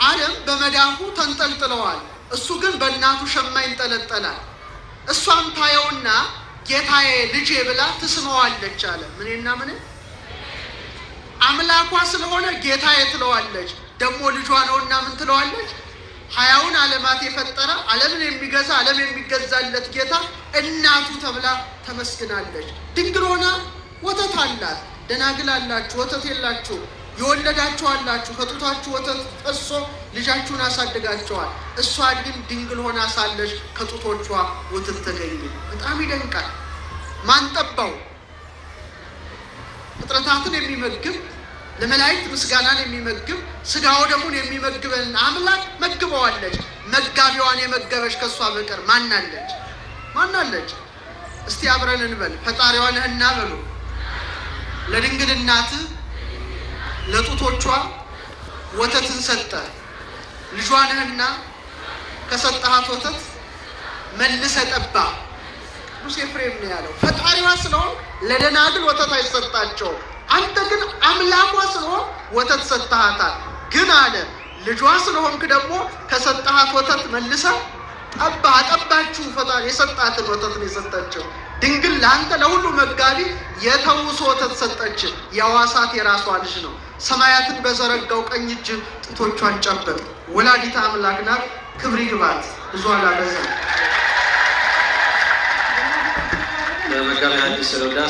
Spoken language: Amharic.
ዓለም በመዳፉ ተንጠልጥለዋል። እሱ ግን በእናቱ ሸማ ይንጠለጠላል። እሷም ታየውና ጌታዬ ልጄ ብላ ትስመዋለች አለ። ምኔና ምን አምላኳ ስለሆነ ጌታዬ ትለዋለች። ደግሞ ልጇ ነውና ምን ትለዋለች? 20ውን ዓለማት የፈጠረ፣ ዓለምን የሚገዛ፣ ዓለም የሚገዛለት ጌታ እናቱ ተብላ ተመስግናለች። ድንግል ሆና ወተት አላት። ደናግል አላችሁ፣ ወተት የላችሁ፣ የወለዳችሁ አላችሁ። ከጡታችሁ ወተት ፈሶ ልጃችሁን አሳድጋቸዋል። እሷ ግን ድንግል ሆና ሳለች ከጡቶቿ ወተት ተገኘ። በጣም ይደንቃል። ማን ጠባው? ፍጥረታትን የሚመግብ፣ ለመላእክት ምስጋናን የሚመግብ፣ ስጋ ወደሙን የሚመግበን አምላክ መግበዋለች። መጋቢዋን የመገበች ከእሷ በቀር ማናለች? ማናለች? እስቲ አብረን እንበል። ፈጣሪዋ ነህና በሉ። ለድንግል እናት ለጡቶቿ ወተትን ሰጠ። ልጇ ነህና ከሰጠሃት ወተት መልሰ ጠባ። ቅዱስ ኤፍሬም ነው ያለው። ፈጣሪዋ ስለሆን ለደናግል ወተት አይሰጣቸውም። አንተ ግን አምላኳ ስለሆን ወተት ሰጥተሃታል። ግን አለ ልጇ ስለሆንክ ደግሞ ከሰጠሃት ወተት መልሰ ጠባ። አጠባችሁ። ፈጣሪ የሰጣትን ወተት ነው የሰጠችው። ድንግል ለአንተ ለሁሉ መጋቢ የተውሶ ወተት ሰጠች። የሐዋሳት የራሷ ልጅ ነው። ሰማያትን በዘረጋው ቀኝ እጅ ጡቶቿን ጨበጥ። ወላዲተ አምላክ ናት። ክብር ይግባት። ብዙ አላበዛም። በመጋቤ ሐዲስ ሮዳስ።